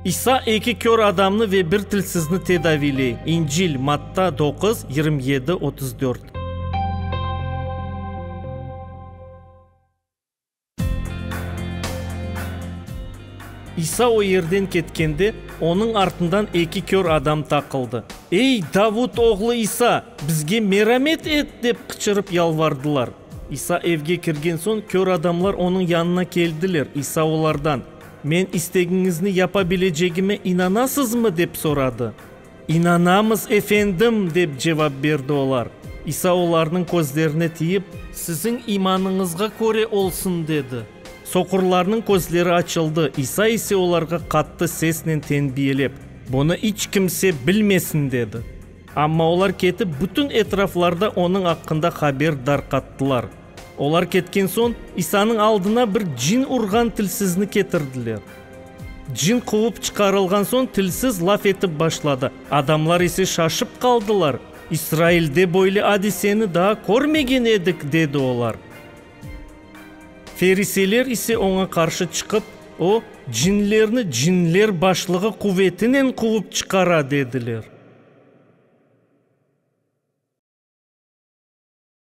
İsa eki kör adamnı ve bir tilsizni tedaviyley, İncil, Matta, doquz, 27, 34. İsa o yerden ketkende, Onıñ artından eki kör adam taqıldı. Ey, Davut oğlu İsa, bizge meramet et! dep qıçırıp yalvardılar. İsa evge kirgen soñ, kör adamlar Onıñ yanına keldiler. İsa olardan, Men istegiñizni yapa bilecegime inanasızmı? dep soradı. İnanamız, Efendim, dep cevap berdi olar. İsa olarnıñ közlerine tiyip. Siziñ imanıñızğa köre olsun, dedi. Soqurlarnıñ közleri açıldı, İsa ise olarğa qattı sesnen tenbiyelep, Bunı iç kimse bilmesin, dedi. Amma olar ketip, bütün etraflarda Onıñ aqqında haber darqattılar. Olar ketken soñ, İsanıñ aldına bir cin urğan tilsizni ketirdiler. Cin quvıp çıqarılğan soñ, tilsiz laf etip başladı, adamlar ise şaşıp qaldılar. İsrailde böyle adiseni daa körmegen edik, dedi olar. Feriseyler ise oña qarşı çıqıp, O, cinlerni cinler başlığı quvetinen quvıp çıqara, dediler.